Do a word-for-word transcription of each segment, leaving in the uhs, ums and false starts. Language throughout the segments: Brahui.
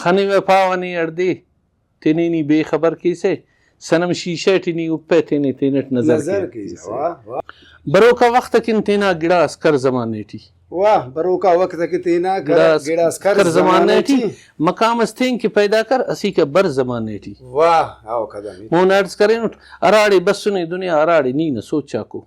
خنوہ پاوہ نے ہڑدے، تینے نی بے خبر کیسہ۔ صنم شیشہ ٹی نی اپہ، تینے تینٹ نظر نظر کیسہ۔ کیسہ، واہ، واہ۔ بروکا وخت اکن تینا گڑاس کر زمانے ٹی۔ واہ، بروکا وخت اکن تینا کر گڑاس گڑاس کر کر زمانے زمانے ٹی۔ ٹی۔ مقام اس تین کہ پیدا کر، اسیکہ بر زمانے ٹی۔ واہ، او قدم۔ مون عرض کرینٹ، ہراڑے بسنے دنیا، ہراڑے نی نہ سوچاکو۔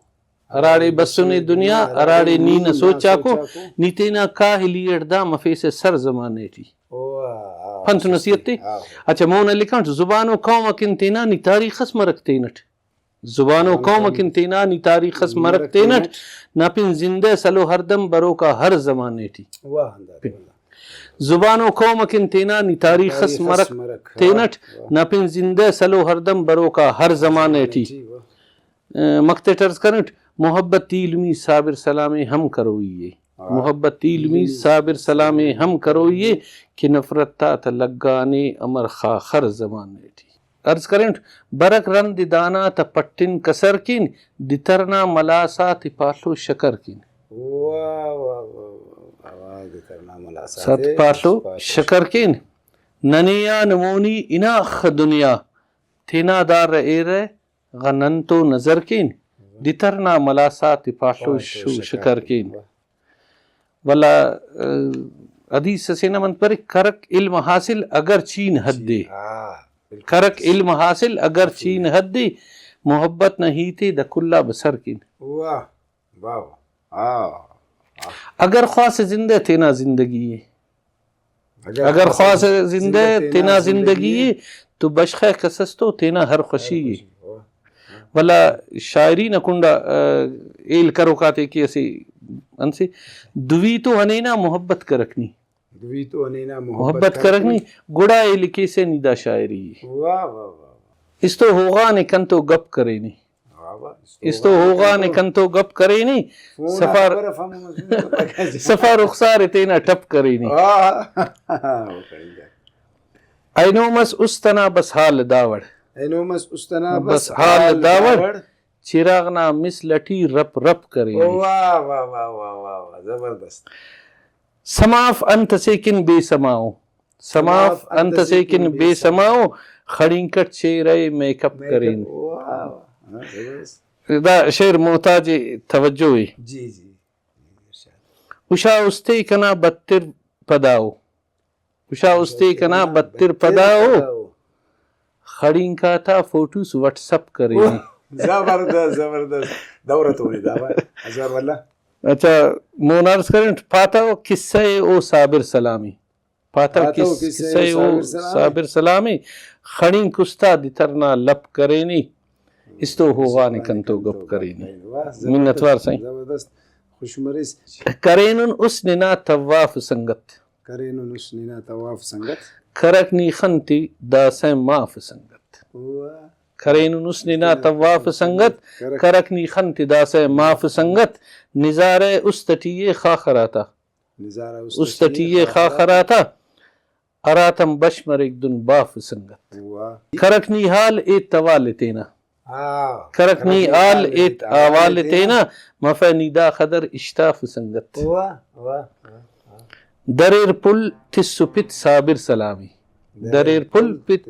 ہراڑے بسنے دنیا، ہراڑے نی نہ سوچاکو۔ نی تینا کاہلی اٹ دا مفیسہ سر زمانے ٹی۔ واہ، پنت نصیحت تے۔ ہاں۔ اچھا، مون لکھانٹ، زبان و قوم اکن تینا نی تاریخ اس مرک تینٹ۔ زبان و قوم اکن تینا نی تاریخ اس مرک تینٹ۔ نا پن زندہ سلو ہردم بروکا ہر زمانے ٹی۔ واہ، ہنداتے واللہ۔ زبان و قوم اکن تینا نی تاریخ اس تاریخ اس مرک مرک۔ تینٹ۔ واہ۔ نا پن زندہ سلو ہردم بروکا ہر زمانے ٹی۔ واہ۔ مقطع ٹی عرض کرینٹ، محبت ایلمی صابر سلام ءِ ہم کروئی ءِ۔ ہاں۔ محبت ایلمی صابر سلام ءِ ہم کروئی ءِ کہ نفرت آتا لگانے امر خاخر زمانے ٹی۔ عرض کرینٹ، برک رند دانا تا پٹن کسر کن، دتر نا ملاس آتے پاڷو شکر کن۔ واہ، واہ، واہ، واہ، واہ، دتر نا ملاس سات آتے پاڷو پاڷو شکر کن۔ ننے آن مونی ہناخ دنیا، تینا دار ایرہ غا نن تو نظر کین، دتر نا ملاس آتے پاڷو شو شکر کین۔ ولدا، آ، حدیث اسے نا انت پارے، کرک علم حاصل اگر چین حد دے۔ ہاں، بالکل۔ کرک علم حاصل اگر چین حد دے، محبت نا ہیت ءِ دا کل آ بسر کین۔ واہ، واہ، واہ۔ ہاں۔ اگر خواس زندہ تینا زندگی ءِ۔ اگر خواس زندہ تینا زندگی ءِ، تو بشخہ کس اس تو تینا ہر خوشی ءِ۔ واہ۔ ولدا شاعری نا کنڈا، آ، ہیل کروک آتے کہ اسہ انت سے، دوی تو ہنینا محبت کرک نی۔ دوی تو ہنینا محبت محبت کرک نی، گڑا ہیل کیسہ نی دا شاعری ءِ۔ واہ، واہ، واہ، واہ۔ استو ہوغانے کنتو گپ کرینے۔ واہ واہ، استو استو ہوغانے کنتو گپ کرینے، فون آ سفار، خبر اف ہم مسنے تو پکا جا۔ سفا رخسار تینا ٹپ کرینے۔ واہ، واہ، اینو مس است انا بس حال داوڑ۔ اینو مس است انا بس بس حال حال داوڑ۔ داوڑ۔ چراغ نا مثل ٹی رپ رپ کرینے۔ واہ، واہ، واہ، واہ، واہ، واہ، زبردست۔ سماف انت سے کن بے سماؤ۔ سماف انت سے کن بے سماؤ، خڑینک اٹ چہرہ ءِ میک اپ کرین۔ واہ، واہ، ہاں، زبردست۔ دا شعر محتاج توجہ ءِ۔ جی، جی۔ ہشا استے کنا بتر پداؤ۔ ہشا استے کنا بتر پداؤ۔ خڑینک آتا فوٹوس واٹس اپ کرینے۔ زبردست، زبردست۔ دورہ تونے دا وا۔ اظہر واللہ۔ اچھا، مون عرض کرینٹ، پاتو قصہ ءِ او صابر سلامی۔ پاتو پاتو کس-، قصہ قصہ ءِ او صابر سلام ءِ۔ صابر سلام ءِ، خڑینک استا دتر نا لپ کرینے، استو ہوغانے کنتو گپ کرینے۔ واہ، زبردست، منت وار سائیں۔ زبردست، خوش مریس۔ کرینن حسن نا طواف سنگت۔ کرینن حسن نا طواف سنگت۔ کرک نی خن تے داسہ معاف سنگت۔ واہ۔ کرینن حسن نا طواف سنگت، کرک۔ کرک نی خن تے داسہ معاف سنگت۔ نظارہ است ٹی ءِ خاخر آتا۔ نظارہ است است ٹی ءِ خاخر آتا، ہراتم بش مریک دن باف سنگت۔ واہ۔ کرک نی حال ایت حوال تینا۔ ہاں۔ کرک نی حال ایت حوال تینا، مفہ نی دا خدر اشتاف سنگت۔ واہ، واہ، واہ، واہ۔ دریر پل تس و پت صابر سلامی۔ دریر پل پت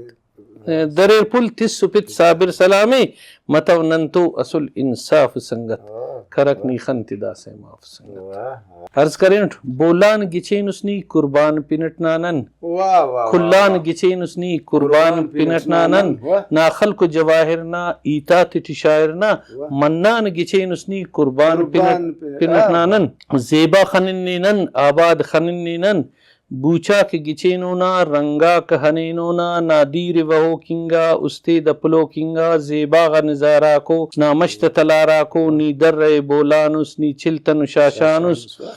دریر پل تس و پت صابر سلامے، متو نن تو اصل انصاف سنگت، واہ، کرک واہ۔ نی خن تے داسہ معاف سنگت۔ واہ، واہ۔ عرض کرینٹ، بولان گچینس نی قربان پن اٹ نا نن، واہ، واہ، واہ، کلان واہ۔ گچینس نی قربان قربان پن اٹ نا نن، واہ۔ نا خلق و جواہر نا ہیت آتے ٹی شاعر نا، واہ۔ منان گچینس نی قربان پن اٹ، قربان پن، پن اٹ نا آہ۔ نن، زیبا خننے نن، آباد خننے نن، بوچاک گچینو نا، رنگاک ہنینو نا، نا دیر وہوک انگا، استے دپلوک انگا، زیبا غا نظاراکو، نا مش تا تلاراکو، نی درہ ءِ بولانس، نی چل تن شاشانس۔ شاشانس، واہ۔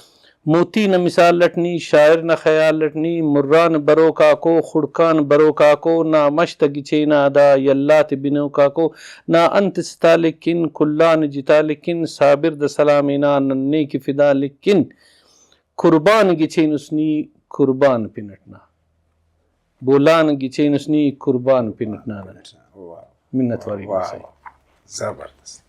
موتی نا مثال اٹ نی، شاعر نا خیال اٹ نی، مران بروکاکو، خڑکان بروکاکو، نا مش تا گچین آ دا یلہ تے بنوکاکو، نا انت ستا لکھن، کلان جتا لکھن، صابر دا سلام انا ننے کہ فدا لکھن۔ قربان گچینس نی قربان پن اٹ نا، بولان گچینس نی قربان پن اٹ نا نن۔ واہ۔ منت واری واہ۔ ماسے۔ زبردست۔